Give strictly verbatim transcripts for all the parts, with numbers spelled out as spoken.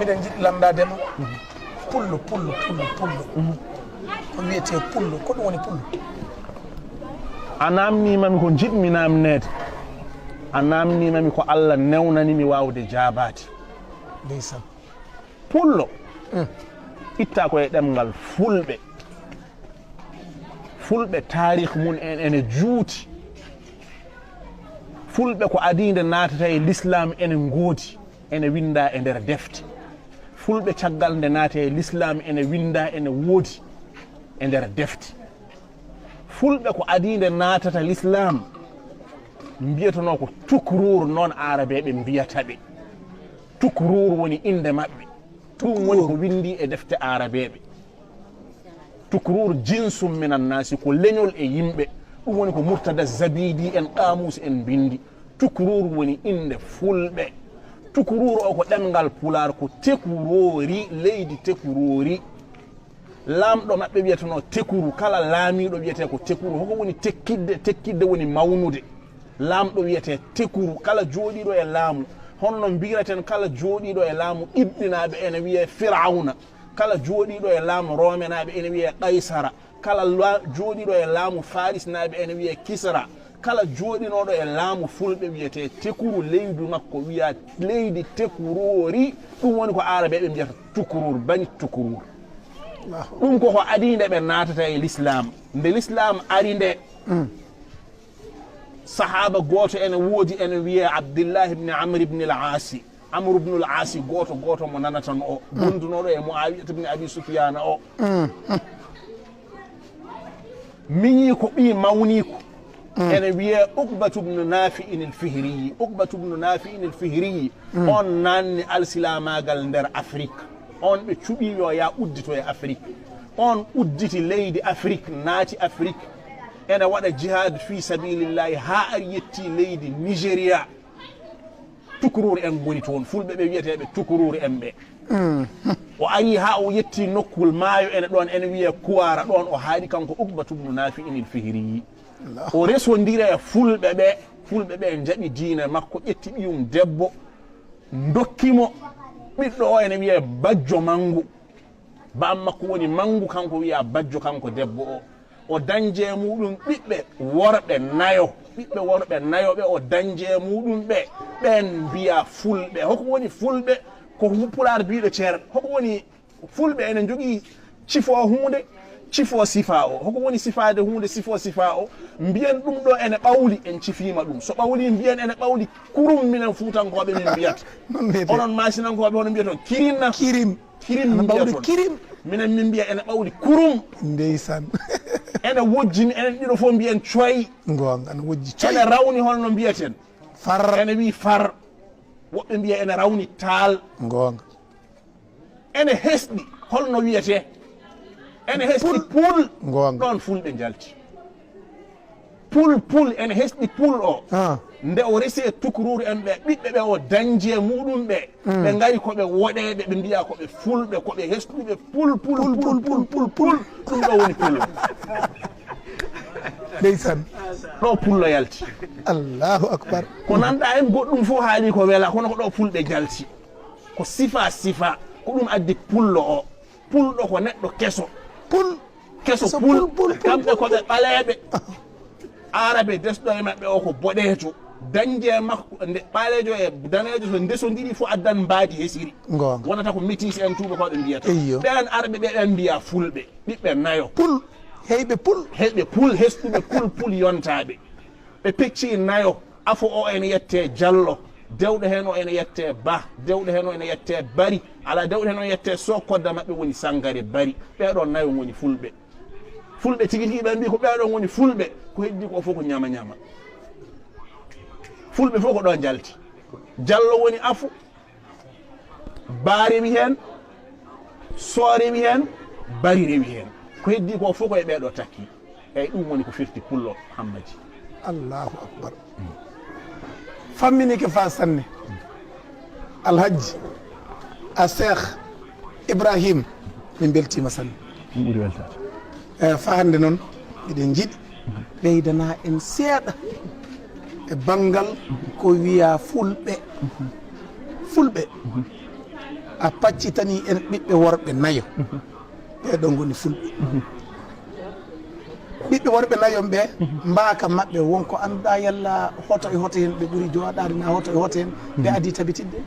Miɗen njiɗi lamndaade ma. Pullo, pullo, pullo, pullo. Ko wiyetee pullo, ko ɗum woni pullo? A naamniima mi ko njiɗmi naamneede. A naamniima mi ko Allah newnani mi waawde jaabaade. Ndeysaan. Pullo. Mm. Itta ko e ɗemngal Fulɓe. Fulɓe, taarikh mum en ene juuti. Fulɓe, ko adii nde naatata e lislaam ene ngoodi, ene winndaa e nder defte. Fulɓe, caggal nde naati e lislaam, ene winndaa, ene woodi e nder defte. Fulɓe, ko adii nde naatata lislaam, mbiyatanoo ko Tukruur, noon Aarabeeɓe mbiyata ɓe. Tukruur woni innde maɓɓe. Ɗum woni ko winndi e defte Aarabeeɓe. Tukruur jinsum minan naasi, ko leñol e yimɓe. Ɗum woni ko Murtada Zabidi en, Qaamuus en mbinndi. Tukruur woni innde Fulɓe. Tukruur o ko ɗemngal Pulaar, ko Tekuroori, leydi Tekuroori. Laamɗo maɓɓe wiyetenoo Tekuru, kala laamiiɗo wiyetee ko Tekuru. Hoko woni tekkidde? Tekkidde woni mawnude. Laamɗo wiyetee Tekuru, kala jooɗiiɗo e laamu. Honno mbiyraten kala jooɗiiɗo e laamu Qibɗinaaɓe ene wiyee Firawna. Kala jooɗiiɗo e laamu Roomenaaɓe ene wiyee Qaysara. Kala la-, jooɗiiɗo e laamu Faarisnaaɓe ene wiyee Kisra. Kala jooɗinooɗo e laamu Fulɓe wiyetee Tekuru, leydi makko wiyaa leydi Tekuroori. Ɗum woni ko Aarabeeɓe mbiyata Tukuruur, Bani Tukuruur. Ɗum ko ko adii nde ɓe naatata e Lislaam. Nde Lislaam ari nde, sahaaba gooto ene woodi, ene wiyee Abdillahi ibn Amr ibn al-Aasi. Amr ibn al-Aasi gooto, gooto mo nanatan o, wondunooɗo e Muawiyata ibn Abi Sufyaana o. Miñiiko ɓii mawniiko. Ene wiyee Uqbatu ibn Naafi'in al-Fihriyi. Uqbatu ibn Naafi'in al-Fihriyi, on naanni alsilaamaagal nder Afrik. On ɓe cuɓii yo yaa uddito e Afrik. On udditi leydi Afrik, naati Afrik. Ene waɗa jihaad fii sabiilillahi haa ari yettii leydi Nigeria. Tukuruur en ngoni toon, Fulɓe ɓe wiyeteeɓe Tukuruur en ɓe. O ari haa o yettii nokkul maayo ene ɗoon, ene wiyee Kuwaara, ɗoon o haaɗi kanko Uqbatu ibn Naafi'in al-Fihriyi. O resondiri e Fulɓe ɓe, Fulɓe ɓe njaɓi diine makko, ƴetti ɓiyum debbo, ndokki mo. Ɓiɗɗo o ene wiyee Bajjo Manngu. Baam makko woni Manngu, kanko wiyaa Bajjo, kanko debbo o. O dañde e muɗum ɓiɓɓe worɓe nayo. Ɓiɓɓe worɓe nayo ɓe o dañde e muɗum ɓe, ɓeen mbiyaa Fulɓe. Hoko woni Fulɓe? Ko hu-, Pulaar biiɗo ceer. Hoko woni Fulɓe? Ene njogii cifo huunde, cifo sifa o. Hoko woni sifaade huunde, sifo sifa o? Mbiyen ɗum ɗo ene ɓawli, en cifiima ɗum. So ɓawli, mbiyen ene ɓawli kurum, minen Fuutankooɓe min mbiyata. Noon wiyetee. Onon Maasinankooɓe, hono mbiyaton? Kirin na? Kirim. Kirim. Ana mbiyton. Ɓawli kirim. Minen min mbiya ene ɓawli kurum. Ndeysaan. Ene wojji, mi enen ɗiɗo fof mbiyen coy. Goonga, ana wojji coy. Ene rawni, holno mbiyeten? Far. Ene wii far. Woɓɓe mbiya ene rawni taal. Goonga. Ene hesɗi, holno wiyetee? Ene hesɗi pul. Pul. Goonga. Ɗoon Fulɓe njalti. Pul, pul, ene hesɗi pul o. Ah. Nde o resi e Tukuruur en ɓe, ɓiɓɓe ɓe o dañde e muɗum ɓe, ɓe ngari ko ɓe woɗeeɓe, ɓe mbiyaa ko ɓe Fulɓe, ko ɓe hesɗuɓe pul, pul, pul, pul, pul, pul. Ɗum ɗo woni pul. Ndeysaan. Ɗo pullo yalti. Allahu akbar. Ko nanɗaa en goɗɗum fof haali ko wela, kono ko ɗo Fulɓe njalti. Ko sifa, sifa. Ko ɗum addi pullo o. Pulɗo ko neɗɗo keso. Pul. Keso. Keso pul, pul, pul, pul, kamɓe ko ɓe ɓaleeɓe. Aarabe desɗo e maɓɓe o ko boɗeejo. Dañde e makko, nde ɓaleejo e daneejo so ndesondiri fof addan mbaadi hesiri. Goonga. Wonata ko métis en tuubakooɓe mbiyata. Eyyo. Ɓeen Arɓe ɓe, ɓeen mbiyaa Fulɓe. Ɓiɓɓe nayo. Pul. Heyɓe pul. Heyɓe pul, hesɗuɓe pul, pul yontaaɓe. Ɓe pecci nayo. Afo o ene yettee Jallo, dewɗo heen o ene yettee Bah, dewɗo heen o ene yettee Bari, alaa, dewɗo heen o ene yettee Soh, kodda maɓɓe woni Sanngare Bari. Ɓee ɗoo nayo ngoni Fulɓe. Fulɓe tigi tigi ɓe mbii ko ɓee ɗoo ngoni Fulɓe, ko heddii ko fof ko ñama ñama. Fulɓe fof ko ɗo njalti. Jallo woni afo, Bah rewi heen, Soh rewi heen, Bari rewi heen. Ko heddii ko fof ko e ɓee ɗoo takki. Eeyi, ɗum woni ko firti pullo Hammadi. Allahu akbar. Famminike faa sanne. Alhajji, a Seex Ibrahim, min mbeltiima sanne. Ɗum ɓuri weltaade. E, faa hannde noon, miɗen njiɗi ɓeydana en seeɗa e banngal ko wiyaa Fulɓe. Fulɓe. A paccitanii en ɓiɓɓe worɓe nayo. Ɓee ɗoo ngoni fulɓe. Ɓiɓɓe worɓe nayon ɓe, mbaaka maɓɓe won ko anndaa yalla hoto e hoto heen ɓe ɓuri jooɗaade, naa hoto e hoto heen ɓe adii tabitidde.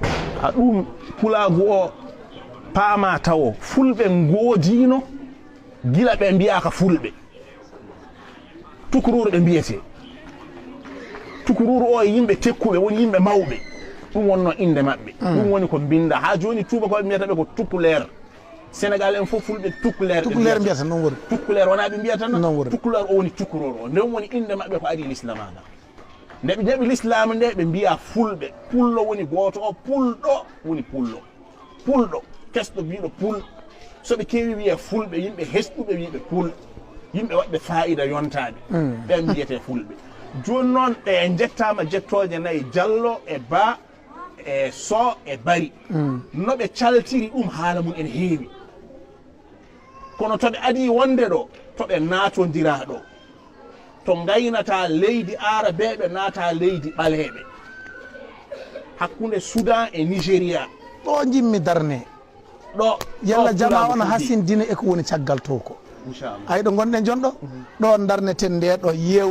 A ɗum pulaagu o paama tawo fulɓe ngoodiino gila ɓe mbiyaaka fulɓe. Tukuruuru ɓe mbiyetee. Tukuruuru o e yimɓe tekkuɓe, woni yimɓe mawɓe. Ɗum wonnoo innde maɓɓe. Ɗum woni ko mbinnda. Haa jooni tuubakooɓe mbiyata ɓe ko tukuleer. Senegal en fof fulɓe tukuleer ɓe Tukuleer mbiyata. Mbiyata, non woni. Tukuleer wonaa ɓe mbiyata na? Non woni. Tukuleer o woni tukuruuru o. Nde woni innde maɓɓe ko adii lislamaa ngal. Nde ɓe njaɓi lislaam nde, ɓe mbiya fulɓe. Pullo woni gooto o, pulɗo woni pullo. Pulɗo, kesɗo biyɗo pul. So ɓe keewi wiye fulɓe, yimɓe hesɗuɓe wiɓe pul. Yimɓe waɗɓe faayida yontaaɓe. Ɓen mbiyetee fulɓe. Jooni noon, ɓe njettaama jettooje nayi, Jallo e Ba e Soh e Bari. No ɓe caltiri ɗum, haala mum ene heewi. Kono to ɓe adii wonde ɗo, to ɓe naatondiraa ɗo. To ngaynata leydi aarabeeɓe, naata leydi ɓaleeɓe. Hakkunde Sudan e Nigeria. Ɗo njimmi darne. Ɗo, yalla ɗo jamaa on hasindina e ko woni caggal to ko. Inchallah. Ay, ɗo ngonɗen jon ɗo? Ɗo darneten nde ɗo yeew